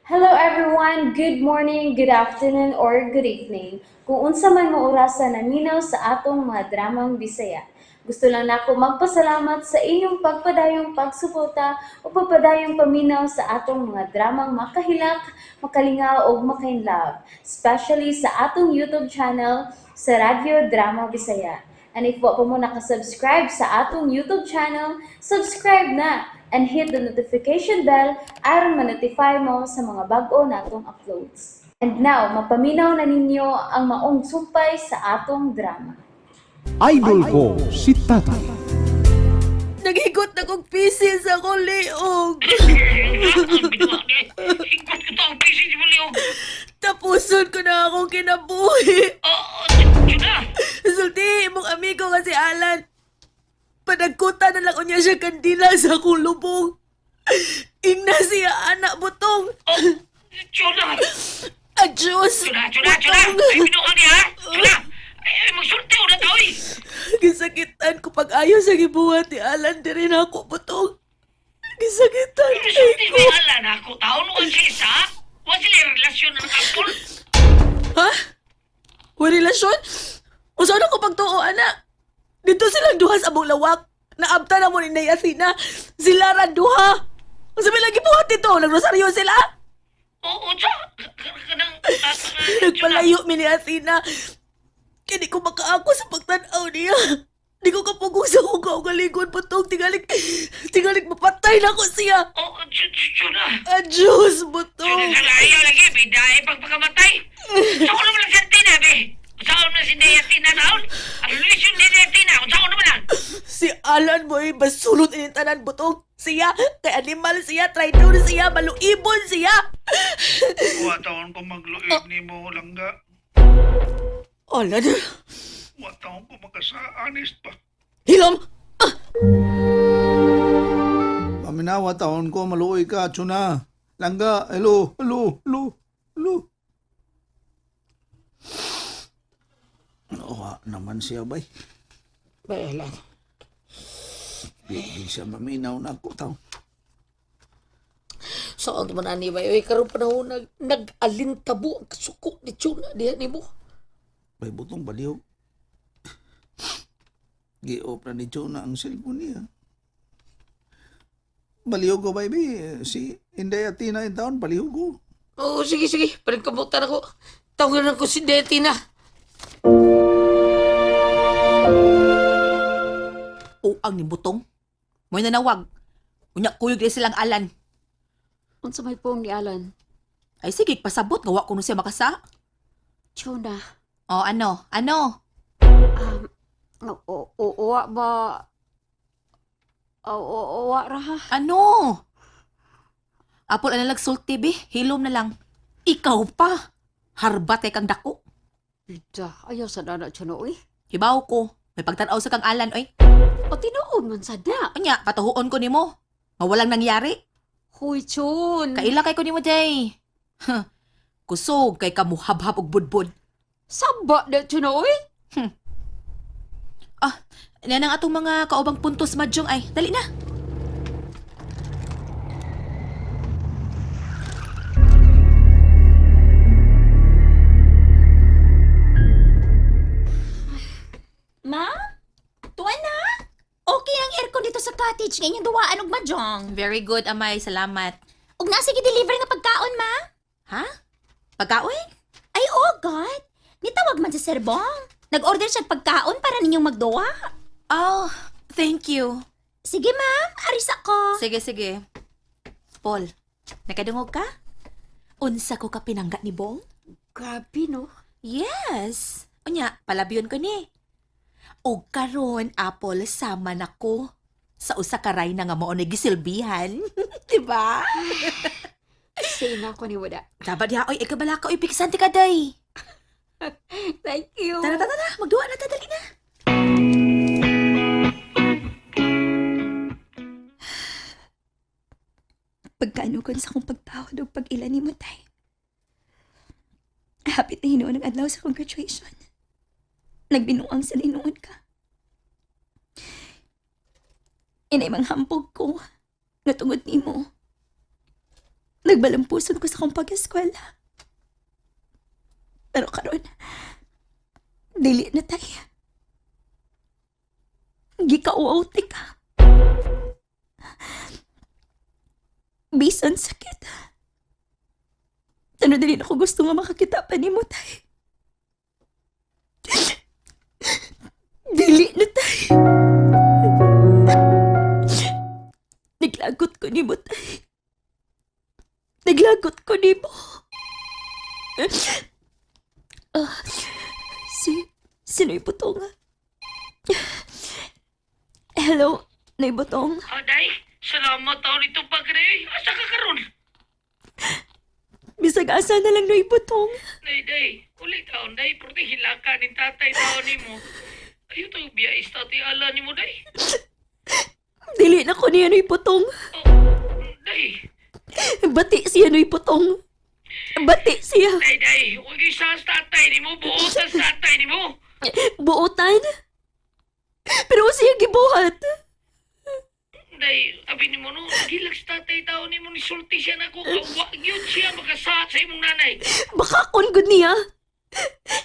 Hello everyone! Good morning, good afternoon, or good evening. Kung unsa man mo orasa naminaw sa atong mga dramang Bisaya. Gusto lang nako magpasalamat sa inyong pagpadayong pagsuporta o pagpadayong paminaw sa atong mga dramang makahilak, makalingaw ug makainlove, especially sa atong YouTube channel sa Radyo Drama Bisaya. And if wa pa mo nakasubscribe sa atong YouTube channel, subscribe na and hit the notification bell aron ma-notify mo sa mga bag-o natong uploads. And now, mapaminaw na ninyo ang maong sumpay sa atong drama. Idol ko si Tatay. Naghigot na kong pieces akong liog. Higgot ko to ang pieces mo, Leo. Tapuson ko na akong kinabuhi. Oo, Chuna. Sulti, imong amigo nga si Alan. Panagkuta na lang unya siya kandila sa akong lubong. Ingna siya, anak butong. Oh, Chuna. Adios, Chuna, Chuna, Chuna. butong. Ay, binuha niya, ha? Chuna. Ay, ay, magsulti na tao, eh. Gisakitan ko pag-ayo sa gibuhat ni Alan diri na ako, butong. Gisakitan Sulti kay ko. ni Alan ako. Taon mo ang sisa. Wa sila relasyon ng kapol. Ha? Wa relasyon? Unsa na ko pagtuo, ana? Dito silang duha sa among lawak. Naabta na mo ni Nay Athena. Sila ra duha. Unsa may lagi buhat dito? Nagrosaryo sila. Oo, sa. Kanang, Chuna. Nagpalayo mi ni Athena. Kaya di ko makaako sa pagtan-aw niya. Di ko kapugong sa akong kaugalingon butong. Tingalik, tingalik mapatay na ko siya. Oo, Chuna. Adios, Chuna, butong. Chuna, ayaw lagi. Bidahe pagpakamatay. Sa ko naman lang si Athena, be. Sa ko naman si Nay Athena taon. Ang relasyon ni Nay Athena. Sa ko naman lang. Si Alan mo ay basulot ini tanan butong. Siya, kay animal siya, traitor siya, maluibon siya. Wa taon ko magluib ni mo langga. Alan, Wa taon ko magkasa-honest pa. hilom! Paminawa taon ko maluoy ka, tsuna. Langga, hello, hello, hello, hello. Wa naman siya, bay. Bay, Alan. Di, di siya maminaw na ako taon. Saan man ani bay? Oy, karon panahon nag nag-alintabo ang kasuko ni Chuna diha nimo. Bay, butong baliw. Gi-off na ni Chuna ang cellphone niya. Baliw ko, baby. Si Inday Atina in taon, baliw ko. Oo, sige sige, paningkamutan ako. Tawagan ko si Detina. O ang ni butong. Mo'y nanawag. Unya kuyog di silang Alan. Unsa may puong ni Alan? Ay sige, pasabot nga wa kuno siya makasa. Chuna. O ano? Ano? Um, o, o, owa ba? O, o, owa ra ha? Ano? Apol ana lagsulti be, hilom na lang. Ikaw pa. Harbat kay kang dako. Bida, ayaw sa dana Chuna oy. Hibaw ko. May pagtan-aw sa kang Alan oy. O tinuod man sa da. Unya, patuhuon ko nimo. Nga walang nangyari. Huy, Chun. Kaila kay ko nimo, Jay. Huh. Kusog kay kamuhabhab og budbud. Saba na Chuna oy. Ah, yan ang atong mga kaubang puntos madyong ay. Dali na. Ma? Tuwa na? Okay ang aircon dito sa cottage ngayon duwaan og mahjong. Very good, Amay. Salamat. Ug nasa deliver nga pagkaon, ma? Ha? Pagkaon? Ay, oh God. Nitawag man si Sir Bong. Nag-order siya og pagkaon para ninyong magduwa. Oh, thank you. Sige, ma'am. Aris ako. Sige, sige. Paul, nakadungog ka? Unsa ko ka pinangga ni Bong? Grabe no. Yes. Unya, palabiyon ko ni. Og karon, Apple, sama na ko sa usa ka ray na nga mao ni gisilbihan. Diba? Say na ko ni wala. Dapat diha, oy, ikabala ka, oy, piksan ti ka day. Thank you. Tara, tara, tara, magduwa na ta, dali na. Pagkaanugon sa akong pagtahod o pag-ila ni mo, tay. Hapit na hinuon ang adlaw sa akong graduation. Nagbinuang sa hinuon ka. Inay manghampog ko nga tungod nimo. Nagbalampuson ko sa akong pag-eskwela. Pero karon, dili na tayo. Gikauaw ka. Bisan sakit. Ano dili na ko gusto nga makakita pa nimo tay. Dili na tay. Naglagot ko nimo tay. Naglagot ko nimo. Ah, si sino'y butong? Hello, Nay Butong. Ah, day, salamat taon ito pagre. Asa ka karon? Bisag asa na lang Nay Butong. Day, day, uli taon, day. Purti hilaka ni tatay taon nimo. Ayo to, biya istati ala nimo, day. Dili na ko niya Nay Butong. Oh, day, Bati siya Nay Butong. Bati siya. day, day. Huwag isa sa tatay nimo, buotan sa tatay nimo. Buotan. Pero siya gibuhat. Day, abi nimo no, gilak sa tatay taon nimo, nisulti siya nako. Wa gyud siya makasaat sa imong nanay. Baka kon gud niya.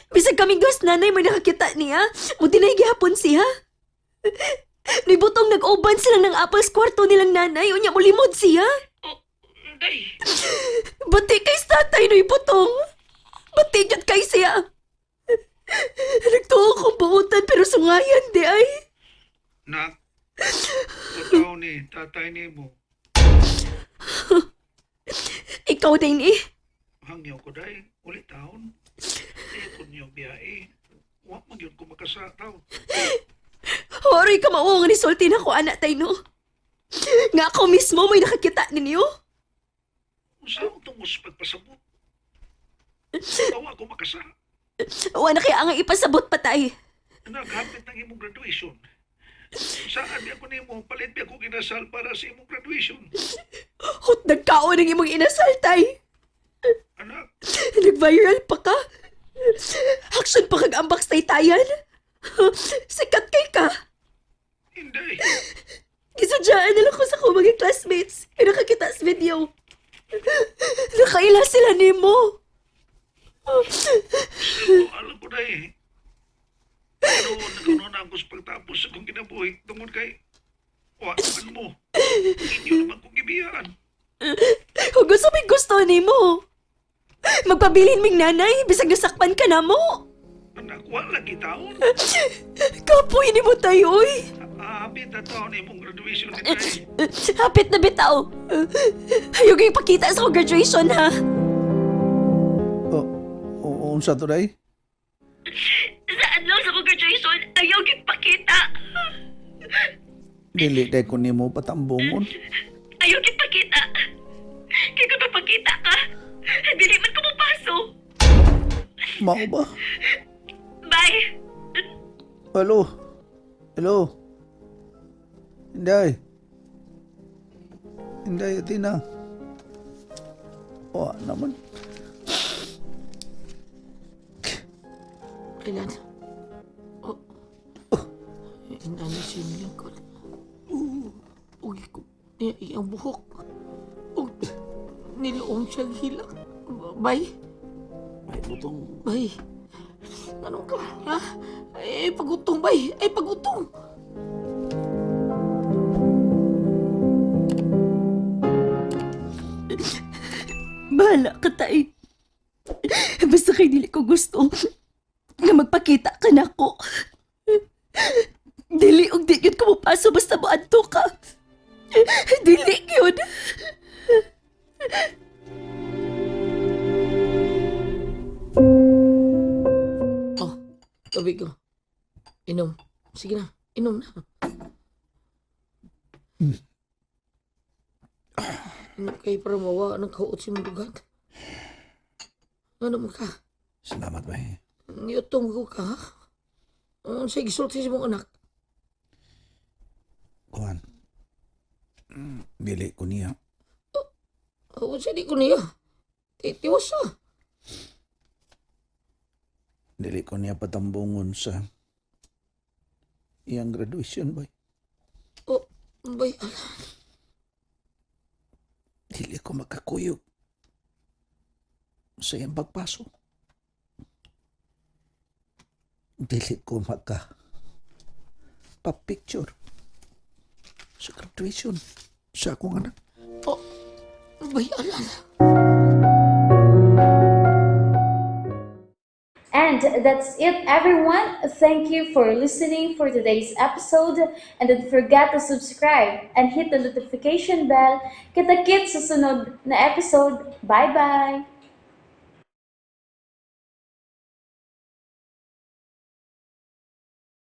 Bisag kaming duhas nanay may nakakita niya. Muti na gihapon siya. Nay Butong, nag-uban sila ng apples kwarto nilang nanay. Unya mulimod siya. Oh, day. Bati kay sa tatay Nay Butong. Bati jud kay siya. Nagtuo kong buutan pero sungayan di ay. Nak, utaw ni tatay nimo. Ikaw din eh. Hangyaw ko day, uli taon. Ayaw ko niyo biyae. Wa man gyud ko makasa taon. Horay ka mao nga nisulti na ko anak tay no. Nga ako mismo may nakakita ninyo. Unsa tungos pagpasabot? Awa ko makasa. Wa na kaya ang ipasabot patay. Anak, hapit ng imong graduation. Saan biya ko nimo palit biya ko kinasal para sa imong graduation. Hot nagkaon ang imong inasal tay. Anak, Nag-viral pa ka. Action pa kag ambak sa tayan. Sikat kay ka. hindi. Gisudyaan na lang ko sa akong mga classmates. Kaya nakakita sa video. Nakaila sila nimo. So, alam ko na eh. Pero nagkaroon na ako sa pagtapos sa kong kinabuhi tungod kay wa naman mo. Inyo naman kong gibiyaan. Kung gusto may gusto nimo. Magpabilin ming nanay, bisag nasakpan ka na mo. Anak, wa lagi taon. Kapoy nimo tayo, oy. Hapit na taon imong graduation ni tay. Hapit na bitaw. Ayaw kayong pakita sa akong graduation, ha? Oh, unsa to day? Sa adlaw sa akong graduation, ayaw kayong pakita. Dili day ko nimo patambongon. Ayaw kayong pakita. Kaya kung mapakita ka, dili man ko mapaso. Mao ba? Bye! Hello? Hello? Inday? Inday, Athena. Wa naman. Kailan? Oh. Inano siya nilangkot. Uy, ko. Ang buhok. Ug, niluong siya hilak. Bay. Ay, butong. Bay. Anong ka? Ha? Ay, pagutong, bay. Ay, pagutong. Bahala ka, tay. Basta kay dili ko gusto nga magpakita ka na ko. Dili og di gyud ko mopaso basta moadto ka. Dili gyud. Oh, tubig ko. Inom. Sige na, inom na. Inom kay para mawa ng kaot si mong dugat. Ano mo ka? Salamat, bay. Niutong ko ka, ha? Ang sige, sulti si mong anak. Kuan. Dili ko niya. Oh, sa di ko niya. Tiwas ah. Dili ko niya patambongon sa iyang graduation, bay. Oh, bay, Dili ko makakuyog. Sa iyang pagpaso. Dili ko maka pa-picture sa graduation sa akong anak. Oh, bayaran. And that's it, everyone. Thank you for listening for today's episode. And don't forget to subscribe and hit the notification bell. Kita-kits sa sunod na episode. Bye-bye!